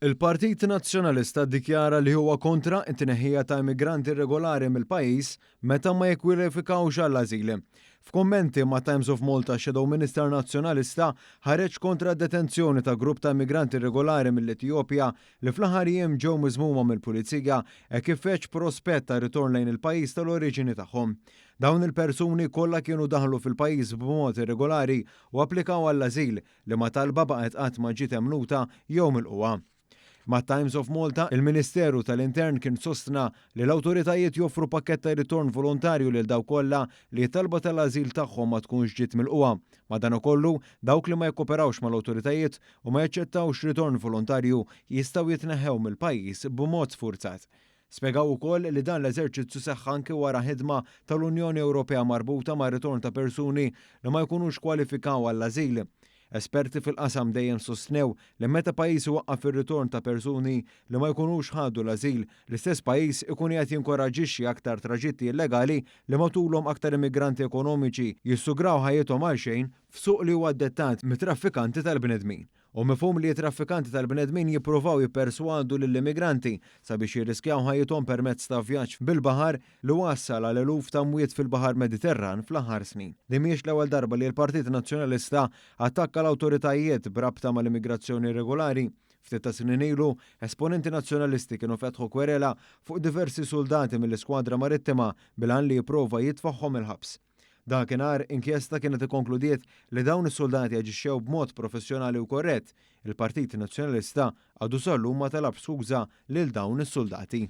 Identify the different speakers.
Speaker 1: Il-Partit Nazzjonalista ddikjara li huwa kontra t-tneħħija ta' immigranti irregolari mill-pajjiż meta ma jikkwalifikawx għall-ażil. F'kummenti ma' Times of Malta Shadow Minister Nazzjonalista ħareġ kontra d-detenzjoni ta' grupp ta' immigranti irregolari mill-Etijopja li fl-aħħar jiem ġew miżmuma mill-Pulizija hekk kif feġġ prospett ta' ritorn lejn il-pajjiż tal-oriġini tagħhom. Dawn il-persuni kollha kienu daħlu fil-pajjiż b'mod irregolari u applikaw għall-ażil, liema talba baqgħet qatt ma ġiet emmnuta jew milqugħa. Mat-Times of Malta, il-Ministeru tal-Intern kien sostna li l-awtoritajiet joffru pakkett ta' ritorn volontarju lil dawk kollha li t-talba tal-ażil tagħhom ma tkunx ġiet milqugħa. Madankollu, dawk li ma jikkoperawx mal-awtoritajiet u ma jaċċettawx ritorn volontarju jistgħu jitneħħew mill-pajjiż b'mod sfurzat. Spjegaw ukoll li dan l-eżerċizzju seħħ anki wara ħidma tal-Unjoni Ewropea marbuta mar-ritorn ta' persuni li ma jkunux kwalifikaw għall-ażil. Esperti fil-qasam dejjem sostnew li meta pajjiż iwaqqaf ir-ritorn ta' persuni li ma jkunux ħadu l-ażil, l-istess pajjiż ikun qiegħed jinkoraġġixxi aktar traġitti illegali li matulhom aktar immigranti ekonomiċi jissugraw ħajjithom għalxejn f'suq li huwa ddettat mit-traffikanti tal-bnedmin. Hu mifhum li t-traffikanti tal-bnedmin jippruvaw jipperswadu lill-immigranti sabiex jirriskjaw ħajjithom permezz ta' vjaġġ bil-baħar li wassal għal eluf ta' mwiet fil-Baħar Mediterran fl-aħħar snin. Din mhijiex l-ewwel darba li l-Partit Nazzjonalista attakka l-awtoritajiet b'rabta mal-immigrazzjoni irregolari. Ftit ta' snin ilu, esponenti Nazzjonalisti kienu fetħu kwerela fuq diversi suldati mill-Iskwadra Marittima bil-għan li jipprova jitfagħhom il-ħabs. Dakinhar, inkjesta kienet ikkonkludiet li dawn is-suldati aġixxew b'mod professjonali u korrett. Il-Partit Nazzjonalista għadu sal-lum ma talabx skuża lil dawn is-suldati.